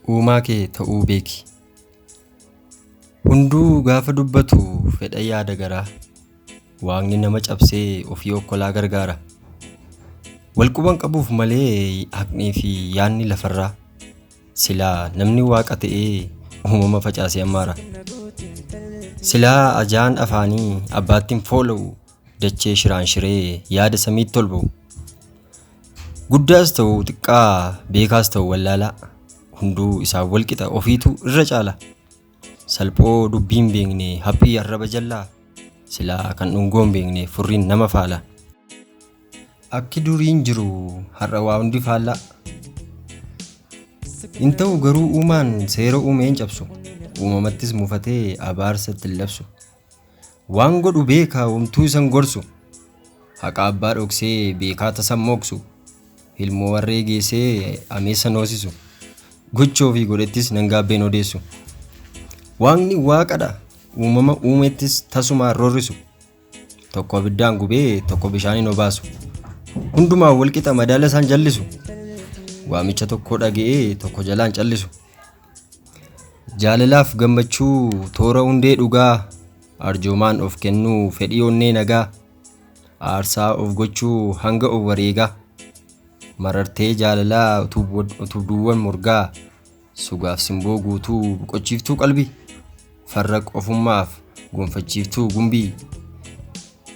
Uumaa kee ta'uu beeki. Hunduu gaafa dubbatu fedha yaada garaa. Waaqni nama cabsee ofii okkolaa gargaara. Walquban qabuuf malee haqnii fi yaadni lafarraa. Silaa namni waaqa ta'ee uumama facaasee ammaara. Silaa ajaan afaanii abbaattiin foola'u dachee shiraan shiree yaada samiitti ol ba'u. Guddaas ta'u xiqqaa beekaas ta'u wallaalaa hunduu isaan walqixa ofiitu irra caala. Salphoo dubbii hin beekne haphii arraba jallaa silaa kan dhungoo hin beekne furriin nama faala. Akki duriin jiru har'a waa hundi faallaa. Hin ta'u garuu uumaan seera uumee hin cabsu. Uumamattis mufatee abaarsa itti hin labsu. Waan godhu beeka homtuu isan gorsu. Haqa abbaa dhoksee beekaa tasan mooksu. Ilmoo warree geessee ameessa noosisu. Gocha ofii godhettis nan gaabbeen odeessu. Waaqni waaqadha uumama uumettis tasumaan roorrisu. Tokko abiddaan gubee tokko bishaaniin obaasu. Hundumaan walqixa madaala isaan jallisu. Waamicha tokko dhaga'ee tokko jalaan callisu. Jaalalaaf gammachuu toora hundee dhugaa arjoomaan of kennuu fedhii onnee nagaa aarsaa of gochuu hanga of wareegaa marartee jaalalaa utubduuwwan morgaa sugaaf simboo guutuu boqochiiftuu qalbii farra qofummaaf gonfachiiftuu gumbii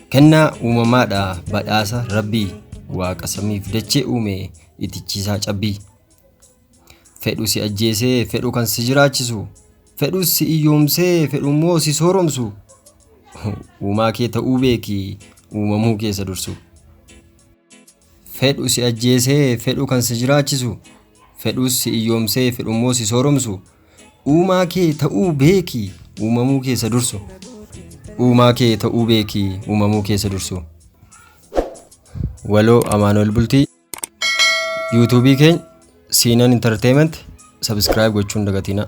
kennaa uumamaadha badhaasa rabbii waaqa samiif dachee uume itichiisaa cabbii. Fedhu si ajjeesee fedhu kan si jiraachisu fedhus si iyyoomsee fedhu immoo si sooromsu uumaa kee ta'uu beeki uumamuu keessa dursu. Fedhu si ajjeesee fedhu kan si jiraachisu fedhus si iyyoomsee fedhu immoo si sooromsu uumaa kee ta'uu beeki uumamuu keessa dursu. Uumaa kee ta'uu beeki uumamuu keessa dursu. Waloo Amaanu'el Bultii. Yuutuubii keenya Siinan Entertainment subscribe gochuun dagatinaa.